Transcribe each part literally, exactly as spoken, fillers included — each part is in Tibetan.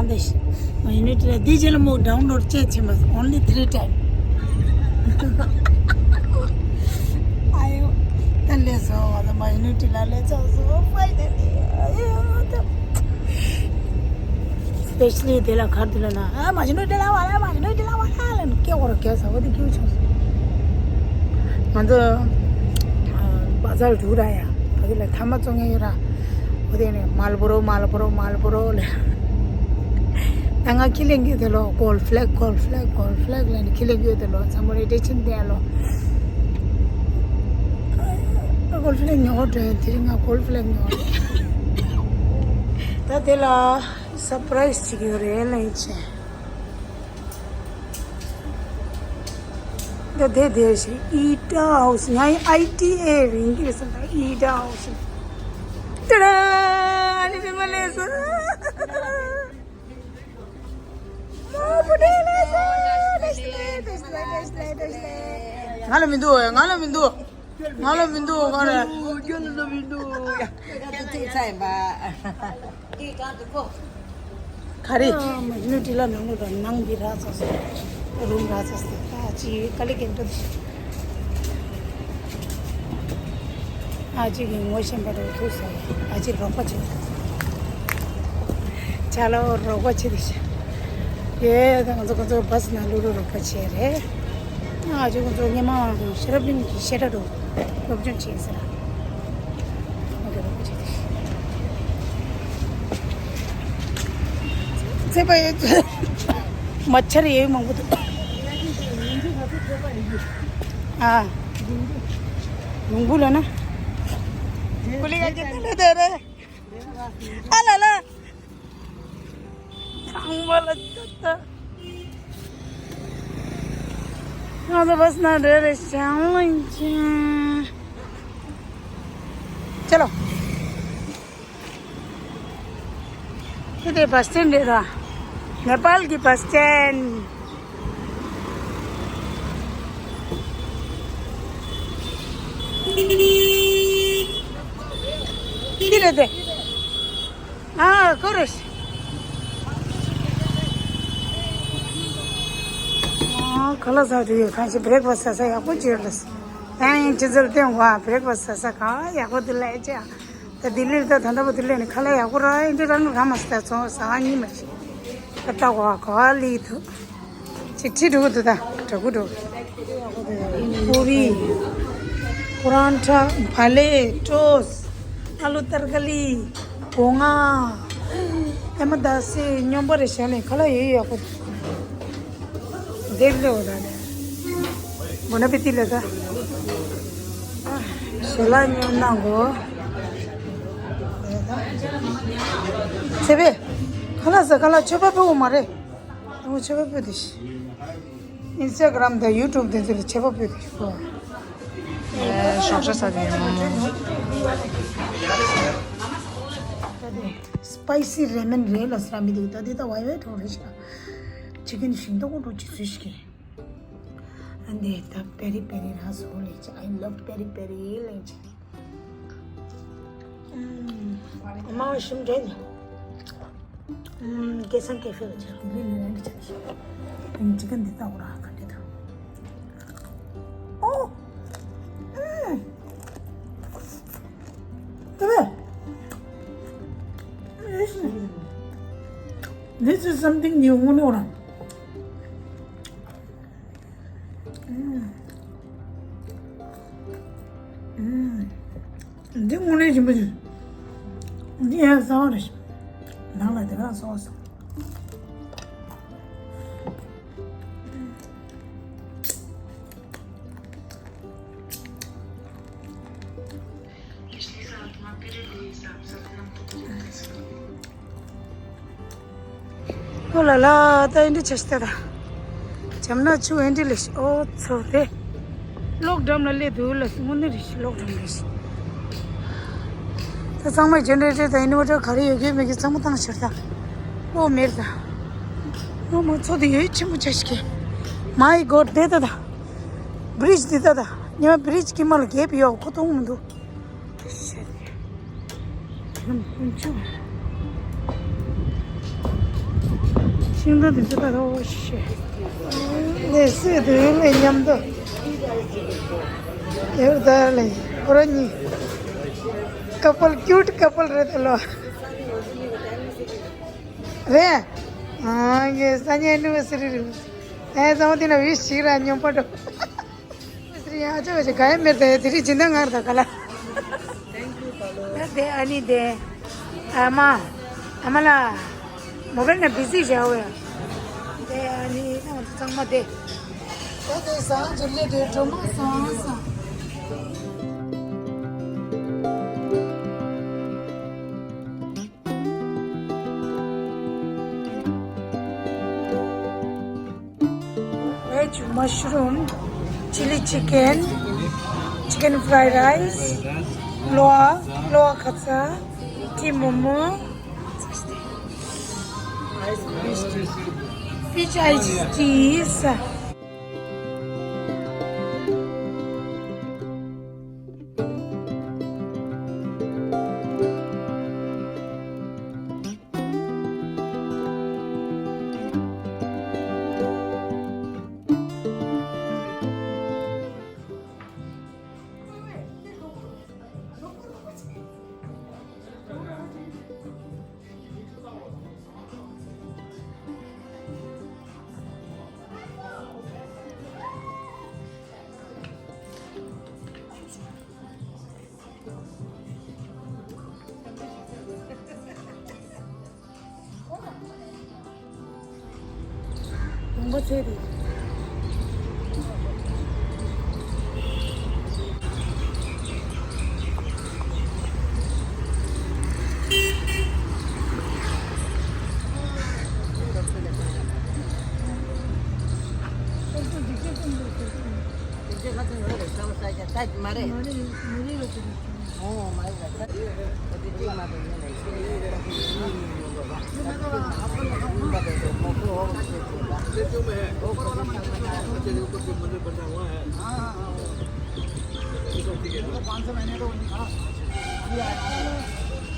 མ་ཡིན་ནོ་དེ་ལ་འདི་རྗེས་ལ་མོ་download བྱས་ཕྱིན་པ། only three time. ཨ་ཡོ། ད་ལས་སོ་བ་ལ་མ་ཡིན་ནོ་དེ་ལ་ལས་ཚོགས་སོ། finally. ཨ་ཡོ་ད། especially དེ་ལ་གར་དུ་ལ་ན་ཨ་མ་ཡིན་ནོ་དེ་ལ་བ་ལ་མ་ཡིན་ནོ་དེ་ལ་བ་ལ་ལ་ནི་སྐད་འོར་སྐད་ཟ་བ་དེ་ཁྱོད་ཆོག་སོ། ང་ཚོ་བ་ཛར་འགྲོ་ར་ཡ། བ་དེ་ལ་ཐ་མ་བཙོང་ངེ་ཡོད་ར། འོ་དེ་ནས་མལ་བོ་རོ་མལ་བོ་རོ་མལ་བོ་རོ་ལས། ད་ང་ཁྱི་ལེན་གྱི་དེ་ལོ་gold flag gold flag gold flag ལ་ནི་ཁྱི་ལེན་གྱི་དེ་ལོ་ཚང་མ་རེ་ཏེ་ཆིན་དེ་ལོ། gold flag ཉོ་དེ་རིང་ང་gold flag ཉོ་རེད། ད་དེ་ལ་surprise ཅིག་ཡོད་རེད་ལན་ཆེ། འདི་དེ་དེ་ཞིག་ཨི་ཏྲ་ཧའོ་སི། ང་ཡི་ཨའི་ཏི་ཨེ་རིང་གི་སོང་ད་ཨི་ཏྲ་ཧའོ་སི། ཏ་ཏ། ཨ་ནི་མི་མ་ལས་སོ། ང་ལ་མི་འདུག་ང་ལ་མི་འདུག་ང་ལ་མི་འདུག་ང་ལ། ཁྱོད་ལ་མི་འདུག་ང་ལ། ཁྱོད་ལ་ཐུག་ཚ་ཡིན་པ། ག་རེ། མ་ནུ་ཏི་ལ་ནང་ལོ་དང་ནང་འདི་ར་ཚ་སོ། རུང་ར་ཚ་སོ། ད་ཅི་ཀ་ལི་གེན་ཏོ་ཨ་ཅིག་གི་ངོ་ཤེས་པ་རུ་ཐུག་སོ། ཨ་ཅིག་རོགས་པ་བྱེད། ཅ་ལག་རོགས་པ་བྱེད་དེ་ཤ། ཡེ་ད་ང་ཚོ་ཁོ་ཚོ་བ་སི་ནང་ལུ་རུ་རོགས་པ་བྱེད་རེད། ཨ་ཅིག་ཁོ་ཚོ་སྔོན་མ་ཤེས་རབ་གླིང་གི་བཤད་གྲྭ་རུ་སློབ་སྦྱོང་བྱེད་ཟེར། ཚེ་པ་ཡོད། མ་ཆར་ཡོད་མང་པོ་འདུག་ཨ། ལུང་བུ་ལ་ན། ཀུ་ལི་ཡ་གི་ཏེ་ལེ་ཏེ་རེ། ཨ་ལ་ལ། ཚང་མ་ལ་ཏ་ཏ། ང་ཚོ་བ་སི་ན་རེ་རེ་བྱང་ལ་ཡིན་ཅིང་། ཅ་ལོ། དེ་དེ་བ་སི་ཊན་རེད་ར། ནེ་པཱལ་གྱི་བ་སི་ཊན། འདི་རེད་དེ། ཨ་ཀོ་རེ་ཤི། ཨ་ཁ་ལག་ཟ་དུས་ཡོད་ཁ་ཤས་བྷི་རེག་ཕ་སི་ཟ་ས་ཡག་པོ་བྱོས་ལ། ཡང་ཡང་ཅི་ཟེར་བསྟན་བ་བྷི་རེག་ཕ་སི་ཟ་ས་ག་ཡག་པོ་འདི་ལས་ཅི། ད་ལྡི་ལིར་ད་ད་ལྟ་བུ་ལྡི་ལི་ནས་ཁ་ལག་ཡག་པོ་རག་ཡིན་དུས་རང་རང་མ་སི་ད་ཚོང་ཟ་བ་གཉིས་མ་ཤི། ད་ལྟ་བ་ག་ལི་ཐུ། ཅིག་ཁྲིད་འགྲོ་གི་འདུག་ད་དྲག་པོ་འགྲོ། པུ་རི། པུ་རན་ཐ། བ་ལེ། ཊོས། ཨ་ལུ་ཏར་ཀ་ལི། སྒོ་ང་། ཨེ་མ་ད་སེ་སྨྱོན་པ་རེ་བྱས་ནས་ཁ་ལག་ཡོད་ཡོད་ཡག་པོ། འདེབས་ལེ་འོ་ད་ནས། མོ་ན་པི་ཏི་ལ་ད། ཞལ་ལག་སྨྱོན་གནང་གོ། ཚེ་བེ། ཁ་ལག་ཟ་ཁ་ལག་མཆོད་པ་ཕུལ་བ་མ་རེད། ཨོ་མཆོད་པ་ཕུལ་དེ་ཤི། ཨིན་སི་ཊ་གྷ་རམ་དང་ཡུ་ཊུབ་དེ་ཚོ་ལ་མཆོད་པ་ཕུལ་དེ་ཤི་གོ། ཨེ་ཞོགས་ཇ་ཟ་དེ་མོ་མོ། སི་པའི་སི་རེ་མན་རེད་ལ་ཟེར་མི་འདུག་ད་འདི་ད་ཝའི་ཝའི་གྲོགས་རེད་ཤག་ཅི་གིན་ཤིང་ཏོག་འགྲོ་ཅི་ཚོད་ཤིག་ཨ་འདི་ད་པེ་རི་པེ་རི་ར་སོ་ལེ་ཅི། I love peri peri ལེ་ཅི། ཨམ། ཨ་མ་ཤིང་འདྲེན། ཨམ། སྐལ་བཟང་ཀེ་ཧྥེ་ལ་ཅི། དེ་ལས་ལས་རན་འདྲ་ཅི་ཤིག་ཨིན་ཅི་ག་འདི་ད་འོ་ར་ག་འདི་ད། ཨོ། ཨམ། དེ་བས། This is something new དངོས་གནས་འོ་ར། ཨུམ། ཨུམ། འདི་དངོས་གནས་ཞིམ་པོ་ཞིག་འདི་ཡང་ཟ་བ་རེད། ནང་ལ་དེ་ག་ཟ་བ་ཟ། ཨོ་ལ་ལ། ད་ཨེ་འདྲ་བྱས་ཤི་ད་ད། བྱམས་ན་ཆུ་ཨེ་འདྲ་ལས་ཤི། ཨོ་ཚོ་དེ། གློག་འགྲམ་ལ་སླེབས་འདུག་ལ་དངོས་གནས་རེད་ཤི། གློག་འགྲམ་རེད་ཤི། ད་ཚང་མས་ཇེ་ནེ་རེ་ཊར་དང་ཨིན་ཝར་ཊར་ག་རེ་ཡོད་ཀྱི་མེད་ཀྱི་ཚང་མ་བཏང་ཤར་ད། གློག་མེད་ད། ཨོ་མ་ཚོ་དེ་ཡོད་ཆེན་པོ་བྱས་ཤི་ཀྱི། མའི་གོཌ་དེ་ད་ད། བྷི་རིཇ་དེ་ད་ད། ཉི་མ་བྷི་རིཇ་གི་མ་ལ་གེབ་ཡོད་ཁོ་མཐོང་མི་འདུག་ཤ་དེ། ལམ་དཀོན་མཆོག་ཤིང་སྡོང་དེ་ཚོ་ད་ག་འོ་ཤེས། ལས་སྲིད་དུ་ལས་མཉམ་དུ། ཡོད་ད་ལས་ཁོ་ར་གཉིས། ཀ་པལ་ཀིའུཊ་ཀ་པལ་རེད་ད་ལོ། རེད། ཨང་གི་སང་ཉིན་ཨེ་ནི་བར་སི་རི་རེད། ཨེ་ཚང་མ་དེ་ན་ཝིཤ་ཞིག་ར་སྙོམས་པོ་འགྲོ། ཨ་ཅག་ཅག་ག་ཡ་མེར་དེ་དེ་རིགས་སྦྱིན་བདག་ངར་དང་ག་ལ། དེ་ཨ་ནི་དེ། ཨ་མ། ཨ་མ་ལ། མོ་བེལ་ན་བི་ཟི་བྱ་བ་ཡ། དེ་ཨ་ནི་ང་ཚོ་ཚང་མ་དེ། ད་དེ་ཟ་ཇི་ལེ་དེ་གྲོ་མ་ཟ་ཟ། Veg mushroom, chili chicken, chicken fried rice, loa, loa katsa, tea momo, peach iced tea.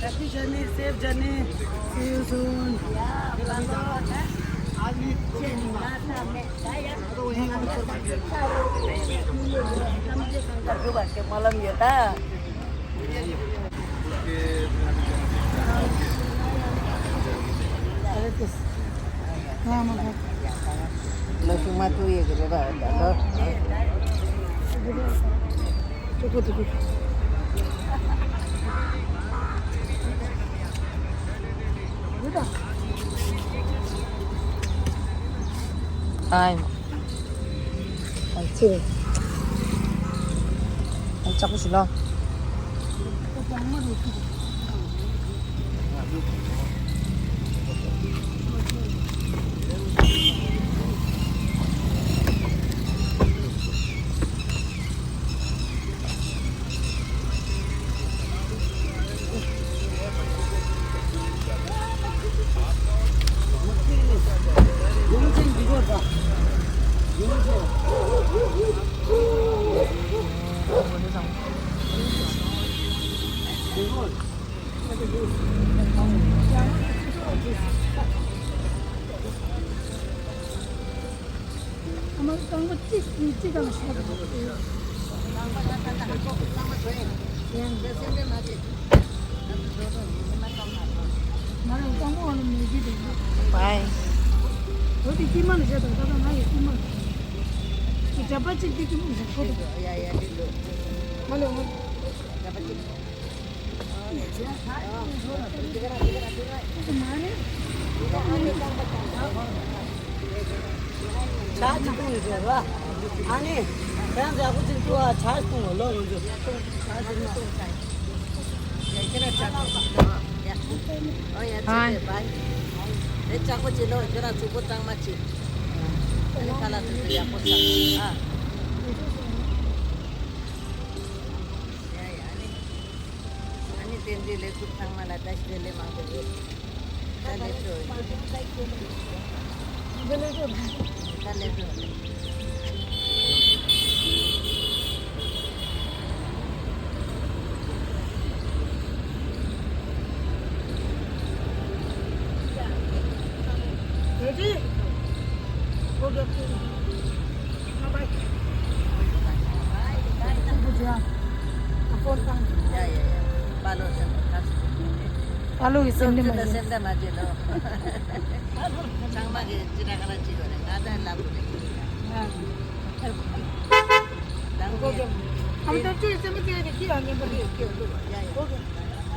Happy journey, safe journey. See you soon. ཨའི། ཨའི་ཚེ། ཨའི་ལྕགས་པོ་ཞིག་ལ། ཨ་མ་རྐང་པ་གཅིག་གཅིག་གང་ཞོག་ང་རང་རྐང་པ་འོ་ན་མེད་ཀྱི་འདུག་འོ་དེ་དཀྱིལ་མ་ལ་བཞག་དང་ད་ལྟ་ང་ཡི་དཀྱིལ་མ་ལ། དེ་འདྲ་པ་གཅིག་དེ་དཀྱིལ་མ་ལ་བཞག་ཁོ་ཐུག་ཧ་ལས་འོ། ཇ་ཅིག་བཏུང་ཡོད་རེད་བ། ཨ་ནི། ཁྱེད་རང་ཚོ་ཡག་པོ་ཅིག་བཏུང་ཨ། ཇ་ཅིག་བཏུང་བ་ལོ་ཡོང་རྒྱུ། ཇ་ཅིག་བཏུང་། ཡ་ཁྱེད་རང་ཇ་བཏུང་ཨ། ཡ་ཅིག་ཨ་ཡ་ཅིག་བྱས་པ། དེ་ཇ་པོ་ཅིག་ལོ་ཁྱེད་རང་ཕྱུག་པོ་གཙང་མ་ཅིག་ཨ་ནི་ཁ་ལག་དེ་ཚོ་ཡག་པོ་ཟ་ཨ། ཡ་ཡ་ཨ་ནི། ཨ་ནི་རྟེན་འབྲེལ་ལེགས་གྲུབ། ཚང་མ་ལ་བཀྲ་ཤིས་བདེ་ལེགས་མང་པོ་ཡོད། ད་ལེགས་འགྲོ། ད་ལེགས་འགྲོ། རེ་ཌི།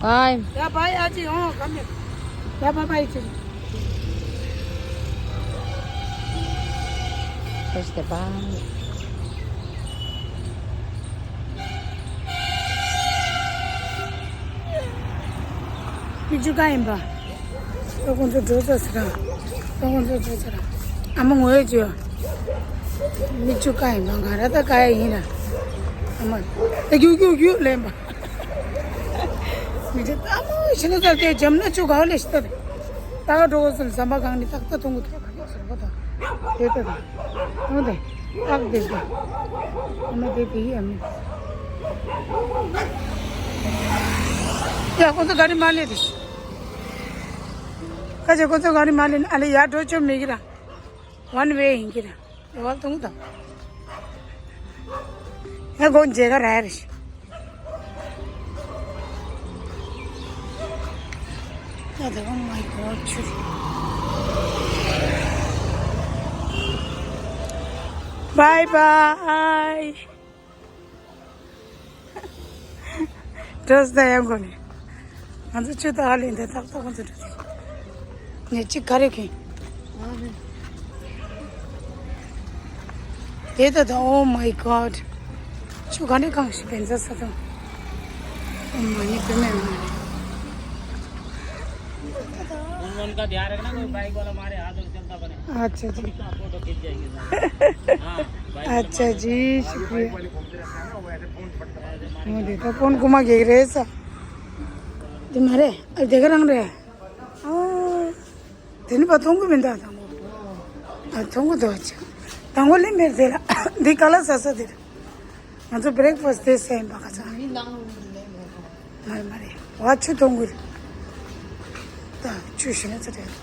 Bye. Ya, bye, aji, oh, come here. Ya, bye, bye, aji. Press the bye. མིག་ཆུ་ག་ཡིན་པ། ད་ཁོང་ཚོ་འགྲོ་ཚར་ཟེར་ར། ད་ཁོང་ཚོ་འགྲོ་ཚར་ར། ཨ་མ་ངོ་ཡོད་ཅིག་ཡོད། མིག་ཆུ་ག་ཡིན་པ། ང་ར་ད་ག་ཡ་ཡིན་ར། ཨ་མ། ད་རྒྱུག་རྒྱུག་རྒྱུག་ལེན་པ། མི་ཚེ་ད་མོ་ཤི་ན་ཚར་དེ་འཇམ་ན་ཆུ་ག་ལས་ཤི་ད་དེ། ད་ག་འགྲོ་གོ་སོང་ཟམ་པ་གང་ནི་ཏག་ཏག་ཐོང་གི་ཐོག་ག་ནི་ཟམ་པ་ད། དེ་ད་དེ། ཨོ་དེ། ཨག་དེ་དེ། ཨ་མ་དེ་དེ་ཡི་ཨ་མི། ཡ་ཁོ་ཚོ་ག་རི་མ་ལེ་དེ། ཁ་ཆེ་ཁོ་ཚོ་ག་རི་མ་ལེ་ཨ་ལེ་ཡ་འགྲོ་ཆོ་མེ་གི་ར། ཝན་ཝེ་ཡིན་གི་ར། ཡ་ཝལ་ཐུང་དང་། ཡ་གོ་མཇལ་ག་ར་རེ། ཡ་དེ་གོ་མའི་གོ་ཆུ། Bye bye. འགྲོ་ས་ཡང་གོ་ནས། ང་ཚོ་ཆུ་ད་ཨ་ལེན་དེ་ཏག་ཏག་ཁོང་ཚོ་འགྲོ་དེ། ངས་གཅིག་ག་རེ་གིན། དེ་ད་ད། Oh my God. ཆུ་ག་ནས་གང་ཞིག་བེན་ཚ་ས་དང་། ཨོ་མ་ནི་དེ་མེད་མ་རེད། उन उनका ध्यान रखना, कोई बाइक वाला मारे हाथ और चलता बने। अच्छा जी। फोटो खींच जाएंगे सारे। हाँ, बाइक वाला अच्छा मारे। जी, शुक्रिया। वो देखो कौन घुमा के रहे सा। तुम्हारे अब देख रंग रहे। ཨ། དེ་ནི་བ་ཐོང་གི་མི་འདུག་དང་པོ། ཨ། ཐོང་གི་འདུག་ཅིག་དང་པོ་ལས་མེར་དེ་ལ་འདི་ག་ལ་ཟ་ས་དེ་ར། ང་ཚོ་བྷི་རེག་ཕ་སི་དེ་ཟ་ཡིན་པ་ག་ཚ། མ་རེད་མ་རེད། བ་ཆུ་ཐོང་གི་རེད། ད་ཆུ་ཞིག་ན་ཚ་རེད།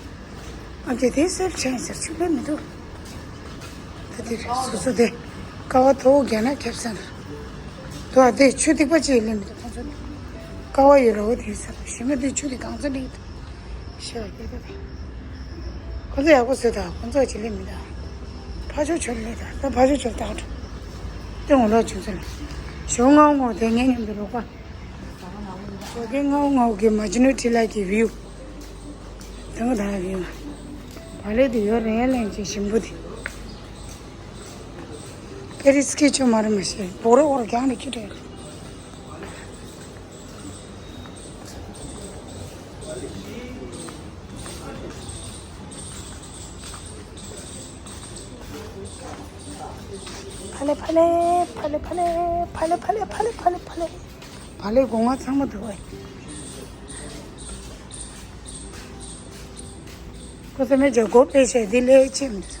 ཨ། དེ་དེ་སེབ་ཆེན་ཟེར་ཆུ་ལས་མི་འདུག་ད་དེ་རེད། སོ་སོ་དེ་ཀ་བ་ཐོག་རྒྱ་ན་ཁེབས་ས་རེད། དོ་ཨ་དེ་ཆུ་ཐིགས་པ་ཅིག་ལས་མི་འདུག་ཁོང་ཚོ་ནི་ཀ་བ་ཡོད་ར། འོ་དེ་ཟ་ཞིམ་མ་དེ་ཆུ་དེ་གང་ཚ་ལས་འདུག་ཤ་སྐྱེ་ད། ཁོ་ཚོ་ཡག་པོ་བཟོས་ད། ཁོ་ཚོ་ཅི་ལས་མི་ད། ཕ་ཆོ་ཆོ་ལས་ད། ད་ཕ་ཆོ་ཆོ་ད་འགྲོ། དེ་ངོ་ལོག་བྱུང་ཚོ་ལ། ཞོ་ངའོ་ངའོ་དེ་ངའི་མཉམ་དུ་རོགས་པ། ཞོ་གི་ངའོ་ངའོ་གི་མ་ཅི་ནུ་ཁྲི་ལ་གི་བིའུ། དང་དང་བིའུ། བ་ལེ་དེ་ཡོད་རེད། ལན་ཅིག་ཞིམ་པོ་དེ། ཀེ་རི་སྐད་ཆོ་མ་རེད་མ་ཤེས། བོ་རོ་བོ་རོ་རྒྱང་ནས་ཁྱི་དྲན། ཕ་ལེ་ཕ་ལེ་ཕ་ལེ་ཕ་ལེ་ཕ་ལེ་ཕ་ལེ་ཕ་ལེ་ཕ་ལེ། བ་ལེ་སྒོ་ང་ཚང་མ་འདུག་བས། ཁོ་ཚོ་མེད་ཅེ་སྒོ་ཕྱེ་བྱས་འདི་ལས་ཆེ་མི་འདུག་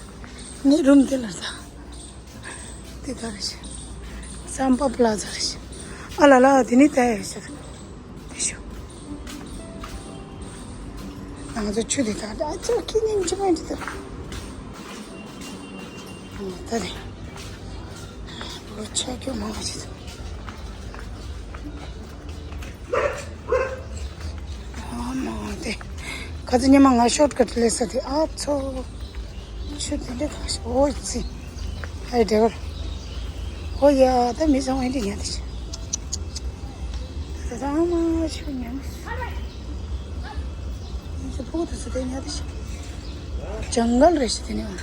ནི་རུམ་དེ་ལ་ཟ། དེ་ག་རེ་བྱེད། སམ་པ་པ་ལ་ཟ་རེ་བྱེད། ཨ་ལ་ལ་དེ་ནི་ད་ཡ་ཟེར། དེ་ཤོ། ང་ཚོ་ཆུ་དེ་ག་ད་ཨ་ཅག་ཁྱི་ཉིན་ཅི་མ་འདི་ད། ད་དེ། ལོ་ཆ་སྐྱོ་མང་བ་ཞིག་འདུག་ཨ་མ་དེ། ཁ་ཚ་ཉི་མ་ང་ཤོར་ཀ་ཊི་ལས་ས་དེ་ཨ་ཚོ། ཆུ་དེ་འདྲ་གང་ཞིག་འོ་ཙི། ཨའི་ཌེ་བར། འོ་ཡ་ད་མི་ཚང་མ་འདི་ཉལ་དེ་ཆུ། ད་ད་ཨ་མ་ཆུ་ཉལ། མི་ཚོ་ཕུ་གུ་དེ་ཚོ་དེ་ཉལ་དེ་ཆུ། ཇང་གལ་རེད་ཤི་དེ་ནི་བ།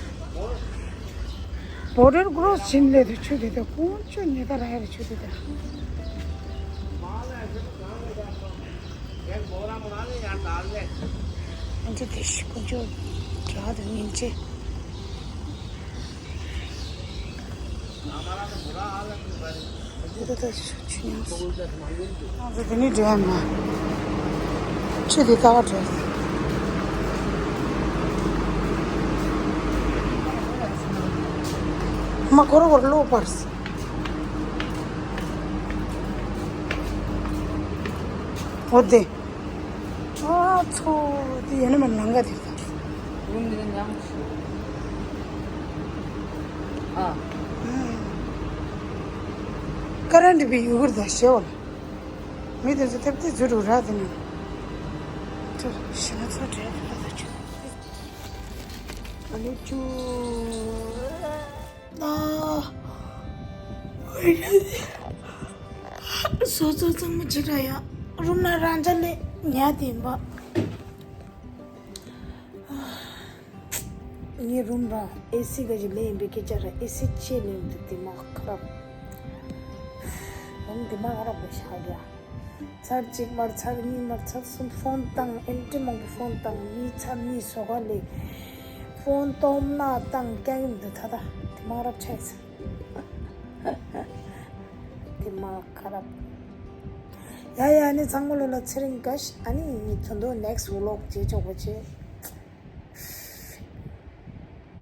བོར་ཌར་ཀྲོ་སི་བྱིན་ལས་དུ་ཆུ་དེ་དག་ཀུན་སྤྱོད་ཉེ་ད་ར་ཡ་རེ་ཆུ་དེ་དག་ཨ་ཅེ་དེ་ཤི་ཀུན་སྤྱོད་གྲ་དུ་ཉིན་ཅེ། དེ་ནི་འདྲེན་མ། ཆུ་དེ་ད་བ་འདྲེན། མ་ཁོ་ར་ཁོ་ར་ལོ་པར་སི། འོ་དེ། ཨ་ཚོ། དེ་ཡོད་ན་མ་ནང་ག་དེ་ད། རུམ་དེ་ཉམས། ཀ་ར་འདི་བི་ཡུ་གུར་ད་ཤེ་བ་ལ། མི་དེ་ཚོ་ཐེབས་ཏེ་ཛུ་རུ་ར་དེ་ནི། ཚོ་ཤི་ན་ཚོ་བྲེལ་ཏེ་ད་ཆུ། ཨ་ནི་ཆུ། ཨ། སོ་སོ་ཚང་མ་ཅི་ར་ཡ། རུམ་ན་རང་ཅག་ལས་ཉལ་དེ་ཡིན་པ། ངའི་རུམ་ར་ཨེ་སི་ག་ཅིག་ལས་ཡིན་པའི་སྐད་ཆ་ར་ཨེ་སི་ཅེ་ལས་འདུག་དེ་མ་ཁ་རབ། རུམ་དེ་མ་ཁ་རབ་པ་ཤག་ཡ། ཚར་གཅིག་མར་ཚར་གཉིས་མར་ཚར་གསུམ་ཕོན་བཏང་ཨེམ་ཊི་མང་པོ་ཕོན་བཏང་མི་ཚར་གཉིས་བཟོ་ག་ལས། ཕོན་སྟོབས་ན་བཏང་རྐྱང་ཡིན་འདུག་ད་ད་དེ་མ་རབ་ཆགས་ཟེར། དེ་མ་ཁ་རབ། ཡ་ཡ་ཨ་ནི་ཚང་མ་ལོ་ལ་ཚེ་རིང་བཀྲ་ཤིས། ཨ་ནི་ད་དུང་ནེག་སི་ཝི་ལོག་བྱེད་ཆོག་པ་བྱེད།